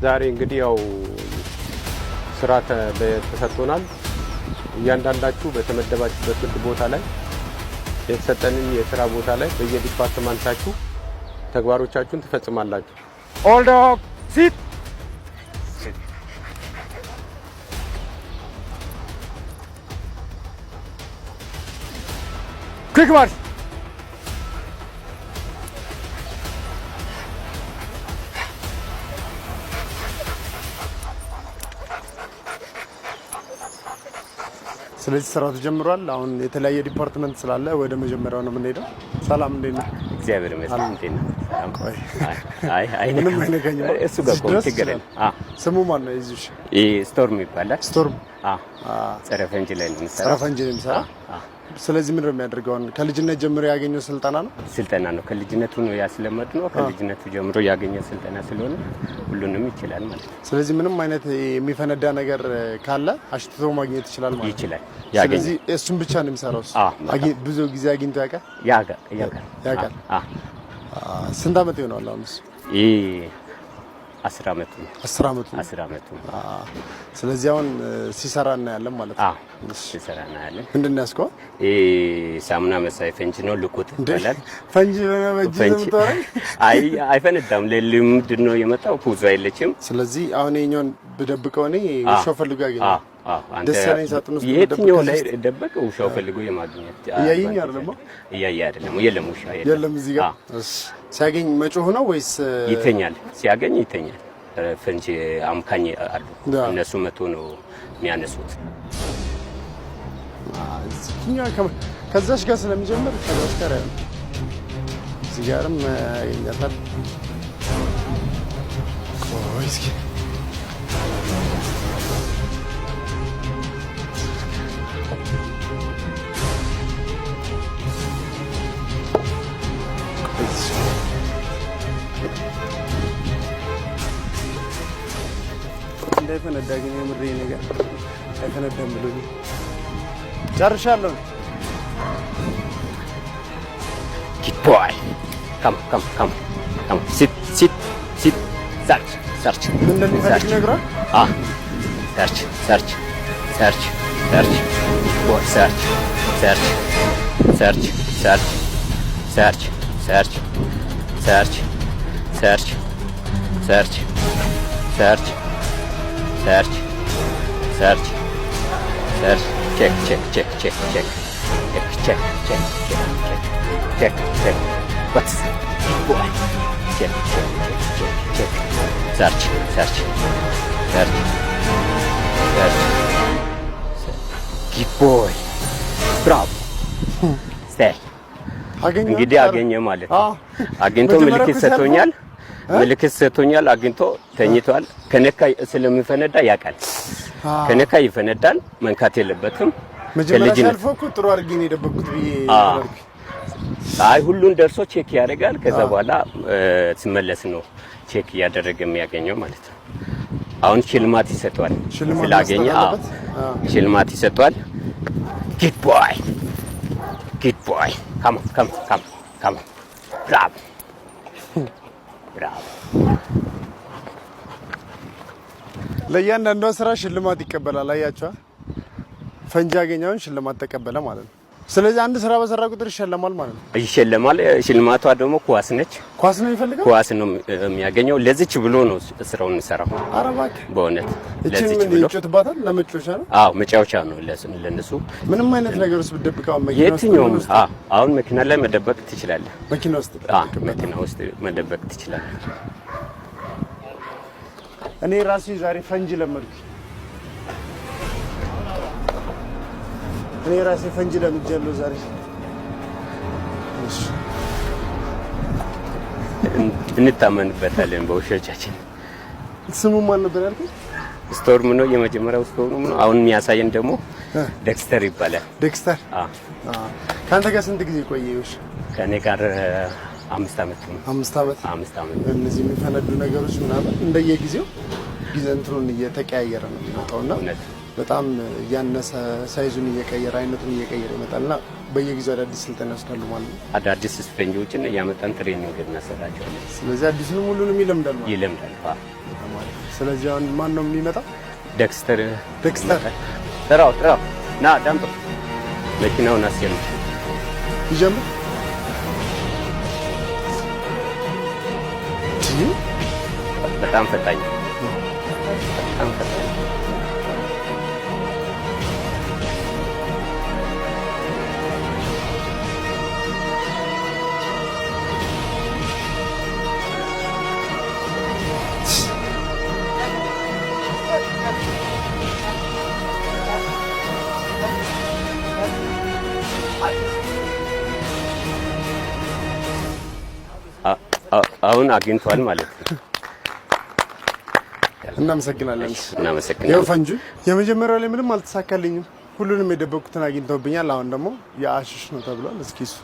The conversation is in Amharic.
ዛሬ እንግዲህ ያው ስራ ተሰጥቶናል። እያንዳንዳችሁ በተመደባችሁበት ቦታ ላይ፣ የተሰጠንን የስራ ቦታ ላይ በየ department ኣችሁ ተግባሮቻችሁን ትፈጽማላችሁ። All dog sit. Sit. Quick march. ስለዚህ ስራው ተጀምሯል። አሁን የተለያየ department ስላለ ወደ መጀመሪያው ነው የምንሄደው። ሰላም፣ እንዴት ነህ? እግዚአብሔር ይመስገን። እንዴት ነህ? ሰላም። ቆይ። አይ አይ፣ ምንም አይነካኝም። እሱ ጋር እዚህ ቆም፣ ድረስ ችግር ይችላል። የለም። አዎ። ስሙ ማን ነው? የዚህ ውሻ? ይህ ስቶርም ይባላል። ስቶርም። አዎ፣ ጸረ ፈንጂ ላይ ነው የሚሰራው። ጸረ ፈንጂ ነው የሚሰራ። አዎ። ስለዚህ ምንድን ነው የሚያደርገው? አሁን ከልጅነት ጀምሮ ያገኘው ስልጠና ነው። ስልጠና ነው። ከልጅነቱ ነው ያስለመድነው። ከልጅነቱ ጀምሮ ያገኘው ስልጠና ስለሆነ ሁሉንም ይችላል ማለት ነው። ስለዚህ ምንም አይነት የሚፈነዳ ነገር ካለ አሽትቶ ማግኘት ይችላል ማለት ነው። ይችላል። ያገኛል። ስለዚህ እሱን ብቻ ነው የሚሰራው እሱ? አዎ፣ በቃ። ብዙ ጊዜ አግኝቶ ያውቃል? ያውቃል፣ ያውቃል። ያውቃል። አዎ። ስንት ዓመት ይሆነዋል አሁን እሱ? ይህ 10 ዓመቱ ነው። 10 ዓመቱ ነው። 10 ዓመቱ ነው። ስለዚህ አሁን ሲሰራ እናያለን ማለት ነው። አዎ፣ ሲሰራ እናያለን። ምንድን ነው ያዝከው? ይህ ሳሙና መሳይ ፈንጂ ነው። ልቁጥ ይባላል። ፈንጂ በእጅ ፈንጂ የምታወራኝ? አይ፣ አይፈነዳም። ለልምድ ነው የመጣው። ብዙ አይለችም። ስለዚህ አሁን ይኸኛውን ብደብቀው እኔ ውሻው ፈልጎ ያገኛል። አዎ፣ አንተ ደስ ያለኝ ሳጥን ውስጥ የትኛው ብደብቅ ላይ ከዚህ ውስጥ? ደበቅ፣ ውሻው ፈልጎ የማግኘት እያየኝ አይደለም? እያየ አይደለም። የለም፣ ውሻ የለም። የለም እዚህ ጋር። አዎ። እሺ። ሲያገኝ መጮህ ነው ወይስ ይተኛል። ሲያገኝ ይተኛል። ፈንጂ አምካኝ አሉ። እነሱ መቶ ነው የሚያነሱት። እዚህኛው ከዛች ጋር ስለሚጀምር ከዛች ጋር ያለው እዚህ ጋርም ያገኛታል። ቆይ እስኪ። ቆይ እስኪ። እንዳይፈነዳ ግን የምሬ ነገር አይፈነዳም ብሎኝ ጨርሻለሁ። Good boy. Come, come, come, come. Sit, sit, sit. Search, search. ምን እንደሚፈልግ Search. ነግሯል። Ah. Search, search, search, search. Boy, search, search, search, search, search, search, search, search, search, search, search, search, search. Check, check, check, check, check, check, check, check, check, check, check, check. What's boy? Check, check, check, check, check. Search, search, search, search. Good boy. Bravo. Stay. አገኘ። እንግዲህ አገኘ ማለት ነው። አዎ። አግኝቶ መጀመሪያ ምልክት እኮ ሲያልፈው ሰጥቶኛል። ምልክት ሰጥቶኛል። አግኝቶ ተኝቷል። ከነካ ስለሚፈነዳ ያውቃል። ከነካ ይፈነዳል። መንካት የለበትም። መጀመሪያ ከልጅነት ሲያልፈው እኮ ጥሩ አድርጌ ነው የደበቅኩት ብዬ አልኩኝ። አይ፣ ሁሉን ደርሶ check ያደርጋል። ከዛ በኋላ ሲመለስ ነው check እያደረገ የሚያገኘው ማለት ነው። አሁን ሽልማት ይሰጠዋል ሽልማት ስላገኘ። መስጠት አዎ፣ አለበት። ሽልማት ይሰጠዋል። Good boy, good boy, come come come come, bravo, bravo። ለእያንዳንዷ ስራ ሽልማት ይቀበላል። አያቸዋ፣ ፈንጂ ያገኘውን ሽልማት ተቀበለ ማለት ነው። ስለዚህ አንድ ስራ በሰራ ቁጥር ይሸለማል ማለት ነው። ይሸለማል። ሽልማቷ ደግሞ ኳስ ነች። ኳስ ነው የሚፈልገው። ኳስ ነው የሚያገኘው። ለዚች ብሎ ነው ስራውን የሚሰራው። ኧረ እባክህ። በእውነት እቺን ለዚች ምን ብሎ። ይጮትባታል? ለመጫወቻ ነው። አዎ፣ መጫወቻ ነው ለነሱ። ምንም አይነት ነገር ውስጥ ብትደብቀው፣ መኪና ውስጥ፣ የትኛውም ምን ውስጥ? አዎ፣ አሁን መኪና ላይ መደበቅ ትችላለህ። መኪና ውስጥ አዎ፣ መኪና ውስጥ መደበቅ ትችላለህ። እኔ ራሴ ዛሬ ፈንጂ ለመድኩ። እኔ ራሴ ፈንጂ ለምጃለሁ ዛሬ። እሺ። እንታመንበታለን በውሾቻችን። ስሙ ማን ነበር ያልከኝ? ስቶርም ነው የመጀመሪያው፣ ስቶርም ነው። አሁን የሚያሳየን ደግሞ ዴክስተር ይባላል። ዴክስተር። አዎ። ከአንተ ጋር ስንት ጊዜ ቆየ? ውሻ? ከእኔ ጋር 5 ዓመት ነው። 5 ዓመት። 5 ዓመት። እነዚህ የሚፈነዱ ነገሮች ምናምን እንደየጊዜው ጊዜ እንትኑን እየተቀያየረ ነው የሚመጣው እና እውነት። በጣም እያነሰ፣ size ኡን እየቀየረ፣ አይነቱን እየቀየረ ይመጣል እና በየጊዜው አዳዲስ ስልጠና ይወስዳሉ ማለት ነው። አዳዲስ ፈንጂዎችን እያመጣን training እናሰራቸዋለን። ስለዚህ አዲሱንም ሁሉንም ይለምዳል ማለት ነው። ይለምዳል። አዎ። አሪፍ። ስለዚህ አሁን ማን ነው የሚመጣው? ደክስተር። ደክስተር። ጥራው፣ ጥራው፣ ና ዳምጦ፣ መኪናውን አስጀምር። ይጀምር። በጣም ፈጣኝ፣ በጣም ፈጣኝ። አሁን አግኝቷል ማለት ነው። እናመሰግናለን። እናመሰግናለን። ይኸው ፈንጁ የመጀመሪያው ላይ ምንም አልተሳካልኝም። ሁሉንም የደበቁትን አግኝተውብኛል። አሁን ደግሞ የአሽሽ ነው ተብሏል። እስኪ እሱ